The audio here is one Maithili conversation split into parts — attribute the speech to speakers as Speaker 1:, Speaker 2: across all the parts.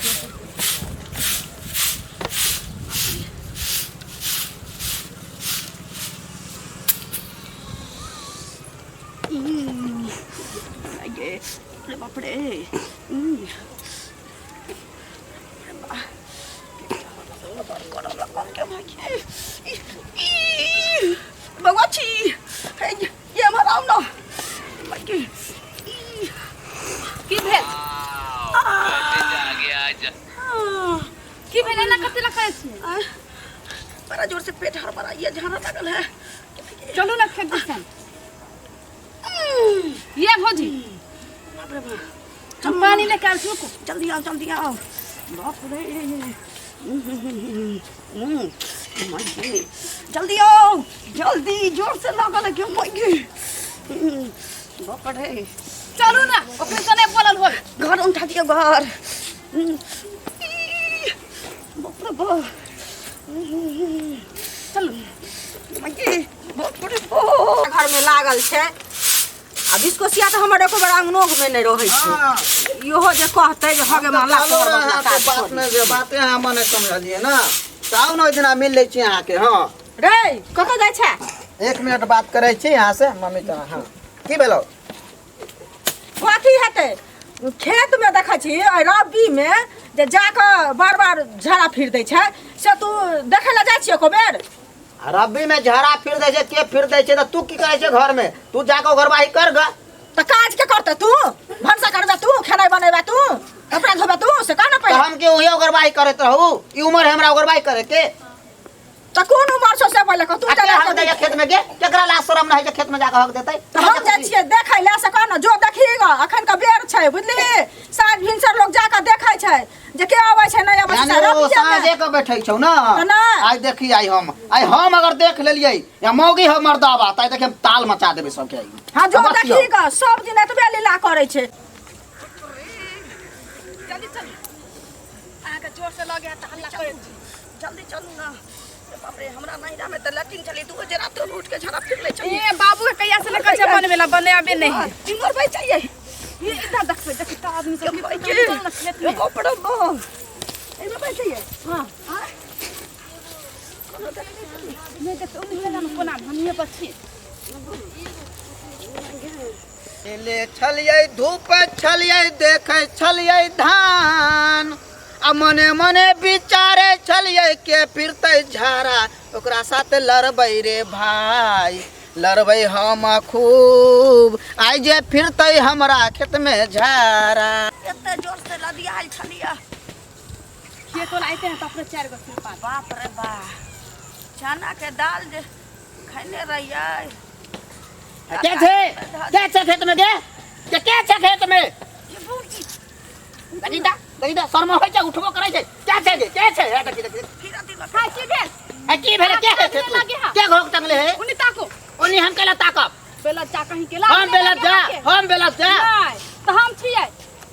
Speaker 1: गे रे बाप रे बौआ छी ये हमर आउ न
Speaker 2: की भेल की भेल एना कथी लए करै छी
Speaker 1: बड़ा जोर से पेट हड़बड़ाइए झाड़ा लागल है
Speaker 2: चलू ना खेत दिसन ये भौजी
Speaker 1: बाप रे बाप
Speaker 2: हम पानी लेके आयल छी रुकू
Speaker 1: जल्दी आओ जल्दी आओ बाप रे माई जल्दी आओ जल्दी जोर से लागल है क्यों माई बाप रे
Speaker 2: चलू ना ओकरे से नहीं बोलल होल
Speaker 1: घर उठा दियो घर बाप रे बाप
Speaker 2: चलू
Speaker 1: माई बाप रे बाप
Speaker 3: घर में लागल छै आ बिस्कोसिया तऽ हमर एको बेर अंगनो में नहि रहै छै इहो जे कहतै जे हगे माला
Speaker 4: चलो
Speaker 3: तोहर
Speaker 4: रहे
Speaker 3: बदला
Speaker 4: अहाँके
Speaker 3: काज
Speaker 4: बात
Speaker 3: करी।
Speaker 4: नहि जे बाते अहाँ मने समझलियै ने तऽ आउ ने ओहि दिना मिल लै छी अहाँके हँ
Speaker 3: रे कतऽ जाइ छै
Speaker 4: एक मिनट बात करै छी अहाँ से मम्मी तोरा हँ की भेलौ
Speaker 3: कथी हेतै खेत में देखै छी एहि रब्बी में जे जाकऽ बार बार झाड़ा फिर दै छै से तू देखै लए जाइ छियै एको बेर
Speaker 4: आ रब्बी में झाड़ा फिर दै छै के फिर दै छै तऽ तू की करै छै घर में तू जाके ओगरवाही कर ग
Speaker 3: तऽ काज के करतै तू भनसा करबे तू खेनाइ बनेबे तू कपड़ा धोबे तू से कह ने
Speaker 4: तऽ
Speaker 3: पहिले
Speaker 4: हम के ओही ओगरवाही करैत रहू ई उम्र है हमरा ओगरवाही करे के
Speaker 3: तऽ कोन उमर छौ से पहिले कह तू
Speaker 4: आ के
Speaker 3: चला
Speaker 4: हक दैया खेत में के केकरा लाज शरम नहि है जे खेत में जाके हक देतै
Speaker 3: तऽ हम जाइ छियै देखै लए से कह ने जो देखी ग अखन के बेर छै बुझली साँझ भिनसर लोग जाकऽ देखै छै जे के अबै छै नहि अबै छै
Speaker 4: यानी ओ
Speaker 3: रबिये मे।
Speaker 4: साँझे के बैठे छौ ना
Speaker 3: तऽ नहि।
Speaker 4: आइ देखी आइ हम आइ हम अगर देख लेलियै या मौगी हम मर्दाबा तऽ आइ देखी हम ताल मचा देबै सबके आइ
Speaker 3: हँ जो
Speaker 4: अवश्य।
Speaker 3: देखी ग सब दिन एतबे लीला करै छै
Speaker 2: जल्दी चलू अहाँके जोर से लऽ गया तऽ हल्ला करै छी
Speaker 1: जल्दी चलू ना ए बाप रे हमरा नैहरा में तऽ लैट्रिन छलै 2 बजे रात में उठ के झाड़ा फिर लै छलियै
Speaker 2: ए बाबू के कहिया से लऽ कऽ छै बनबे ला बनाबे नहीं है
Speaker 1: इमर भाई चाहिए
Speaker 2: ये इधर देखबै देखी तऽ आदमी सब
Speaker 1: के
Speaker 2: चलू ना खेत में
Speaker 1: बाप रे बाप एमे भाई चाहिए
Speaker 2: हाँ
Speaker 1: हाँ कोनो देखने छली
Speaker 2: नहीं देखते ओनी चला ना कोना में हम ये पर छी
Speaker 4: ले छलियै धूप छलियै देखै छलियै धान आ मने मने विचारे छलियै के फिरतै झाड़ा ओकरा साथ लड़बै रे भाई लड़बै हम खूब आइ जे फिरतै हमरा खेतमे झाड़ा
Speaker 1: एते जोर से लदियाल छलियै
Speaker 2: खेत वाला आते हैं तो अपने चार गो सिर पात
Speaker 1: बाप रे बा चना के दाल जे खैने रहियै
Speaker 4: के छै के छै खेतमे गे के के छै खेतमे देखी ता देखी ता शर्म होइ छै उठबो करै छै के छै गे के छै हे देखी देखी
Speaker 2: हां की भेल
Speaker 4: हे की भेलै के है खेतमे के घोक टंगले है
Speaker 2: उनी ताको
Speaker 4: ओनी हम केला ताकब
Speaker 2: बेला जा कहीं केला
Speaker 4: हम बेला जा हम बेला जा
Speaker 2: नहीं तो हम छियै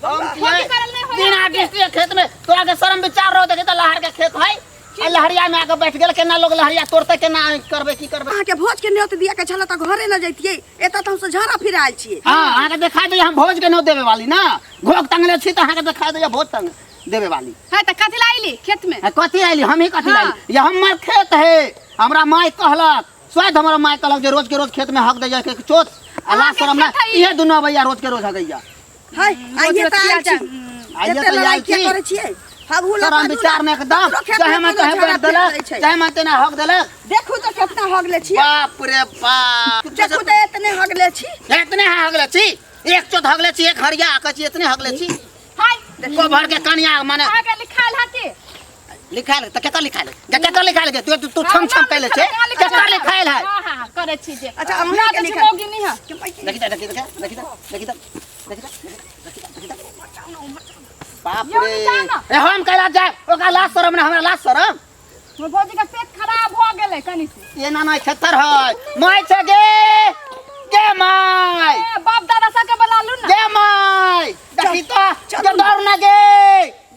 Speaker 4: हम
Speaker 2: खेती करल नहि होइए
Speaker 4: बिना
Speaker 2: अहाँके।
Speaker 4: दृष्टि के खेत में तोरा के शर्म विचार रहो देखी त लहर के खेत है आ लहरिया में आके बैठ गेल केना लोग लहरिया तोड़ते केना करबे की करबे
Speaker 1: अहाँके भोज के न्योत दिया के छल तऽ घरे न जैतियै एतऽ तऽ हमसब झाड़ा फिर आयल छियै
Speaker 4: हाँ अहाँके देखा दैया हम भोज के न देवे वाली ना घोक टंगले छी तऽ अहाँके देखा दैया भोज टंग देवे वाली
Speaker 2: है तऽ कथी ला अइली खेत में
Speaker 4: आ कथी आइली हम ही कथी
Speaker 2: हाँ।
Speaker 4: लाइली ये हमर खेत है हमरा माय कहलक शायद हमरा माय कहलक जे रोज के रोज खेत में हक दैया के चोत आ लाज
Speaker 2: अहाँके
Speaker 4: शरम ना
Speaker 2: खेत है ई।
Speaker 4: इहे दुनू अबैया रोज के रोज हगैया
Speaker 1: हाय आइए
Speaker 2: रोज
Speaker 1: तऽ आयल
Speaker 2: रोज
Speaker 1: छी
Speaker 4: आइए
Speaker 1: एते
Speaker 4: तऽ
Speaker 1: लड़ाई
Speaker 4: आयल
Speaker 1: किया
Speaker 4: छी।
Speaker 1: करै छियै हगू
Speaker 4: शरम विचार में एकदम चाहे मन चाहे बैठ देलक चाहे मन तेना हक देलक
Speaker 1: देखू तऽ कितना हगले छियै
Speaker 4: बाप रे बाप
Speaker 1: देखू तऽ एतने हगले छी
Speaker 4: एतने हगले छी एक चोत हगले छी एक हरिया आकै छी एतने हगले छी
Speaker 2: हाय
Speaker 4: गोबर के कनिया माने
Speaker 2: अहाँके लिखायल है की
Speaker 4: लिखायल तऽ केकर लिखायल है केकर लिखायल है तू तू तू छम छम कैले छे केकर लिखायल है
Speaker 2: हां हां करै छी जे
Speaker 1: अच्छा, अहाँ
Speaker 2: ना
Speaker 1: के
Speaker 2: तऽ
Speaker 1: लिखायल।
Speaker 2: मौगी नहीं है
Speaker 4: देखी देखी देखी देखी देखी देखी देखी देखी बाप
Speaker 2: यौ
Speaker 4: रे
Speaker 2: नहीं जाना।
Speaker 4: ए हम कैला जाए ओकरा लाज शरम ना हमरा लाज शरम
Speaker 2: हमर भौजी के पेट खराब हो गेलै कनी से
Speaker 4: ये नाना खेतर है my छे गे गे my
Speaker 2: A, बाप दादा सबके बोला लू ना
Speaker 4: गे my देखी तो
Speaker 1: चलू।
Speaker 4: गे दौड़ ना गे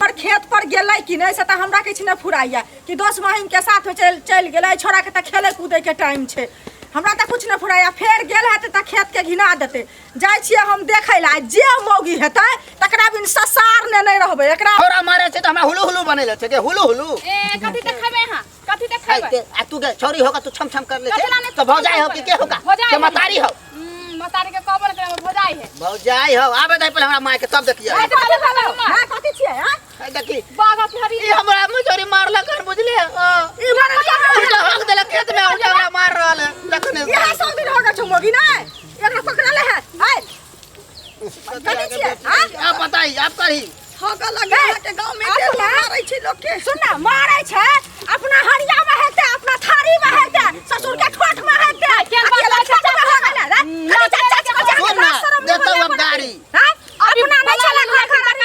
Speaker 3: पर खेत पर गेलै कि नहि से तऽ हमरा किछु नहि फुराइया कि दोस्त महिम के साथ में चलि चलि गेलै छोड़ा के तऽ खेलै कूदै के टाइम छै हमरा तऽ कुछ नहि फुराइया। फेर गेल हेतै तऽ खेतके घिना देतै। जाइ छियै हम देखै लए, जे मौगी हेतै तकरा बिन ससार ने नहि रहबै एकरा।
Speaker 4: थोड़ा मारे छै त हमरा हुलु हुलु बनेले छै के हुलु हुलु।
Speaker 2: ए, कथी देखेबै अहाँ? कथी
Speaker 4: है
Speaker 2: देखेबै?
Speaker 4: ते आ तू गे छौरी होगा, तू छम छम कर ले छै।
Speaker 2: कथी ला नहि
Speaker 4: तो भौजाई हो कि के होगा?
Speaker 2: भौजाई
Speaker 4: के
Speaker 2: है।
Speaker 4: मतारी हो?
Speaker 2: मतारी के कहबो नहि करबै, भौजाई है।
Speaker 4: भौजाई हो, आबे दे पहले हमरा माय के, तब देखिए।
Speaker 2: ए, कथी भेलौ?
Speaker 3: हाँ, कथी छियै, हाँ?
Speaker 4: है देखी।
Speaker 2: बाघ की हरी।
Speaker 4: ई हमरा मजोरी मारलक हन, बुझलिए? हां।
Speaker 3: ई मारल कहाँ?
Speaker 4: उल्टा हक देलक खेत में, उल्टा हमरा मार रहल है तखने।
Speaker 3: इएह सब दिन हो गेल छौ मौगी नै? एकरा पकड़ले है, हाय। कथी छियै, हाँ?
Speaker 4: आप बताई, आप करही।
Speaker 1: हगऽ लगे अहाँके गाँव में के
Speaker 3: अपना-
Speaker 1: मारै छै लोक के।
Speaker 3: सुन ना, मारै छै, अपना हरिया में हेतै, अपना थारी में हेतै, ससुर के ठोठ में हेतै।
Speaker 2: केहन बात
Speaker 3: अकेला
Speaker 2: कहै छै?
Speaker 3: खेत में हो गेलै, रे। कथी चाचा चाचा चाचा
Speaker 4: सुन ना,
Speaker 3: लाज शरम
Speaker 4: देतौ
Speaker 3: नहि
Speaker 4: अब
Speaker 3: होइए
Speaker 4: गाड़ी।
Speaker 3: हाँ? अपना नहि छलै घर घरारी।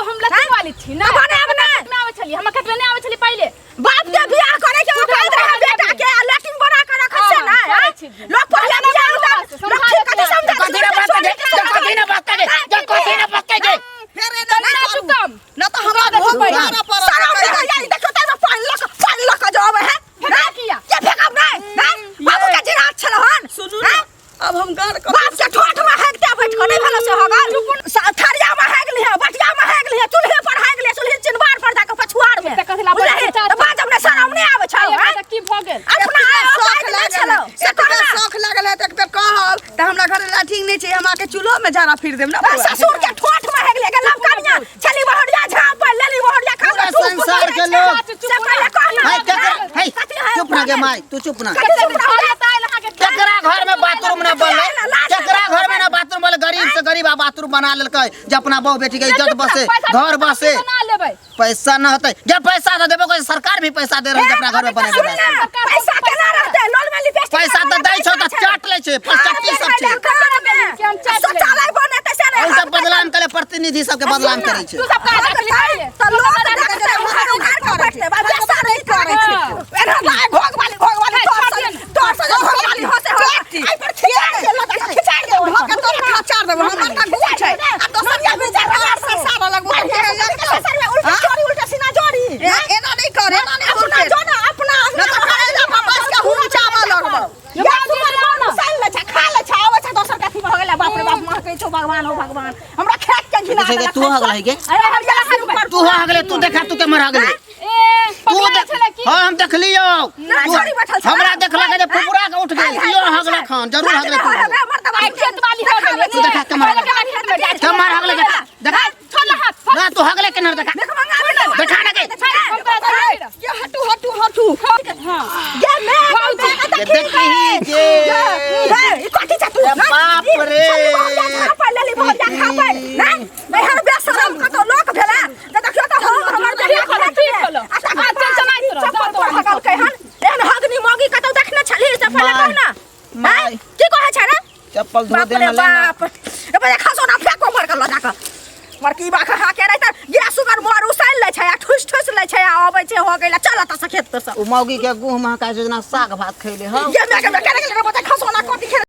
Speaker 2: हम लत्ती वाली छी ना।
Speaker 3: तऽ बनायब नहि।
Speaker 2: खेत में आबै छली, हमर खेत में नहि आबै छली पहिले।
Speaker 3: बाप के बियाह करे के औकात रहे बेटा के, आ लैट्रिन बना के रखै छै
Speaker 2: हाँ,
Speaker 3: ना,
Speaker 2: करै
Speaker 3: हाँ?
Speaker 2: छी।
Speaker 3: लोग पहिले बियाह होता, लोग ठीक कथी समझै?
Speaker 4: कथी ना बात के, कथी ना बात के, कथी ना बात के।
Speaker 1: फेर एना
Speaker 2: ना
Speaker 1: नहि करू।
Speaker 2: चुकम।
Speaker 1: न तऽ हमरा
Speaker 2: चुकम।
Speaker 1: भोग मारऽ पड़त।
Speaker 3: शरम नहि होइए, ई देखियौ तऽ एहिमे पानि लऽ कऽ जो अबै है।
Speaker 2: फेका किया?
Speaker 3: के फेकब नहि, नहि? बाबू के जिरात छलौ हन।
Speaker 1: सुनू ने,
Speaker 3: हाँ?
Speaker 1: अब हम गार कऽ
Speaker 3: बाप के ठोठ में हेगते बैठ कऽ नहि भेलो से होगल। थरिया में हेग लिहे, बटिया में हेग लिहे, चूल्हे पर हेग लिहे, चूल्हे चिनवार पर जाके पछुआर में।
Speaker 2: तऽ कथी ला
Speaker 3: बुझलही?
Speaker 2: बच्चा
Speaker 3: तऽ बाजब नहि, शरम नहि आबै छौ,
Speaker 2: आइ
Speaker 3: हाँ?
Speaker 2: एकर की भऽ गेल?
Speaker 3: अपना
Speaker 1: शौख
Speaker 3: औकात नहि
Speaker 1: लागल
Speaker 3: छलौ, से
Speaker 1: एतबे
Speaker 3: कहना।
Speaker 1: शौख लागल है तऽ एक बेर कहब तऽ हमरा घरे लाठिंग नहि छै, हम आके चूल्हो में झाड़ा फिर देब ना बौआ।
Speaker 3: ससुर के ठोठ में हेग लिहे, गेल कनिया छली बहरिया झाँप पर लेली बहरिया खा
Speaker 4: पूरा संसार के लोग।
Speaker 3: से पहिले कहना।
Speaker 4: है केकरा है,
Speaker 3: कथी है?
Speaker 4: चुप ना गे माय, तू चुप ना।
Speaker 3: कथी चुप रह?
Speaker 4: केकरा घर में बाथरूम ना बनलै? केकरा घर में ना बाथरूम बनलै? गरीब से गरीब आ बाथरूम बना लेलकै जे अपना बहु बेटी के इज्जत बसे, घर बसे।
Speaker 2: बना लेबै।
Speaker 4: पैसा ना होतै जे पैसा दे देबो, सरकार भी पैसा दे रहल छै अपना घर में बने
Speaker 3: सुन ना, पैसा केना रहतै? लोल में लिपस्टिक
Speaker 4: पैसा तऽ दै छौ तऽ चाट लै छै, फसचट्टी सब छै।
Speaker 3: शौचालय बनेतै से नहि।
Speaker 4: और सब बदनाम करे, प्रतिनिधि सबके बदनाम करै छै।
Speaker 2: तू सब कहाँ जाके लिखै?
Speaker 3: तऽ लोक देखतै, उघार उघार कऽ बैठतै, बाप रे, सारे करै छै। एना लाय घोघ वाली, घोघ वाली, तोर से, तोर से जे घोघ वाली हँसे हो। एहि पर खिचा दे, लऽ कऽ खिचा दे।
Speaker 1: भऽ के तोरा खचार देबो, हमर तऽ गुण छै आ दोसर के विचार हमरा ससारऽ लगबो।
Speaker 3: उल्टा चोरी, उल्टा सीना जोड़ी।
Speaker 1: एना नहि कर, एना नहि
Speaker 3: अपना
Speaker 1: कर।
Speaker 3: जो ना, अपना
Speaker 1: न तऽ घरे जा कऽ बैस कऽ हुलचाबऽ लगबौ।
Speaker 3: या सुगर मोन उसल लै छै, खा लै छै, आबै छै दोसर कथी भऽ गेलै। बाप रे बाप, महकै छौ भगवान, हो भगवान, हमरा खेत के घिना
Speaker 4: देखै
Speaker 3: देलक।
Speaker 4: तू हगलै गे?
Speaker 3: अरे हरिया सिर पर
Speaker 4: तू हगले, तू देखा, तू के मर हगले।
Speaker 2: ए,
Speaker 4: तू
Speaker 2: पकड़ा
Speaker 4: देख।
Speaker 2: छलै की?
Speaker 4: हाँ, हम देखलियो।
Speaker 3: ना छोड़ी बैठल छलै।
Speaker 4: हमरा देखलक जे फुफुरा के उठ गेल। यो हगलक हन, जरूर हगले तू।
Speaker 2: आइ खेत वाली हो गेलै।
Speaker 4: तू देखा कमर
Speaker 2: पहिले के खेत में जाइ छै।
Speaker 4: कमर हगले, देखा देखा।
Speaker 2: छोड़ ले हाथ।
Speaker 4: ना तू हगले केना देखा, देखा ना के।
Speaker 2: हम तोरा छोड़।
Speaker 1: ये हटू हटू हटू।
Speaker 2: हां।
Speaker 3: ये मैं
Speaker 2: भौजी।
Speaker 4: ये देखी जे
Speaker 3: ए, ई कथी छै तू?
Speaker 4: ए, बाप रे।
Speaker 3: खा पर लेली बहरिया खा पर नै नैहर बेशरम कतौ लोक भेला तऽ देखियौ तऽ हम हमर
Speaker 2: ठीक होलो, ठीक होलो।
Speaker 3: आ तकर
Speaker 2: आ, चल, चलाइत रह,
Speaker 3: चप्पल
Speaker 2: जा
Speaker 3: पर
Speaker 2: तोरा।
Speaker 3: हगलकै हन। एहन हगनी मौगी कतौ देखने छलही से पहिले कह ना।
Speaker 4: माय।
Speaker 3: हैं? की कहै छै रे?
Speaker 4: चप्पल धो
Speaker 3: बाप रे
Speaker 4: देना लेना।
Speaker 3: बाप, ए बजे खसो ना, फेको मर के लऽ जाकऽ मरकी बाख हा के रहै तऽ गिरा सुगर मर उसैल लै छै आ ठुस ठुस लै छै आ अबै छै हो गेलै। चल एतऽ से खेत पर से।
Speaker 4: उ मौगी के गुह महका छै जेना साग भात खैले हौ।
Speaker 3: ये मैं के के रे बजे खसो ना, कथी खेल।